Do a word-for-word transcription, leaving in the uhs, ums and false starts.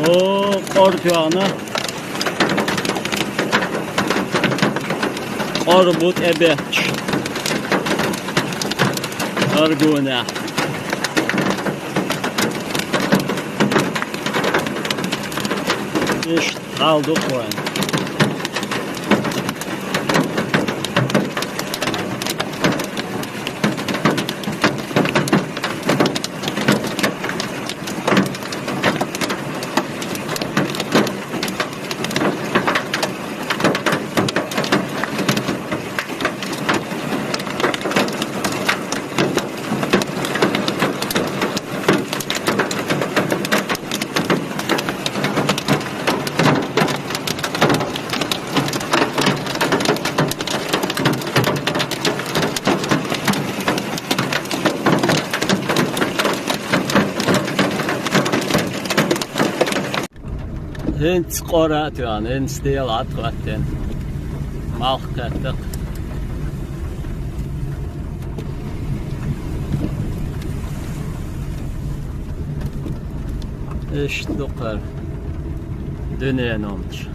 О, къорд яна. Къорд бу тӀебетч. Аргуна. Ишт гӀалдукъ вайн. ХӀинца къора а тоьхна, хӀинца Дела Ӏад хӀоттина. Малх кхеттакх. Иштта ду кхара дуьненомча.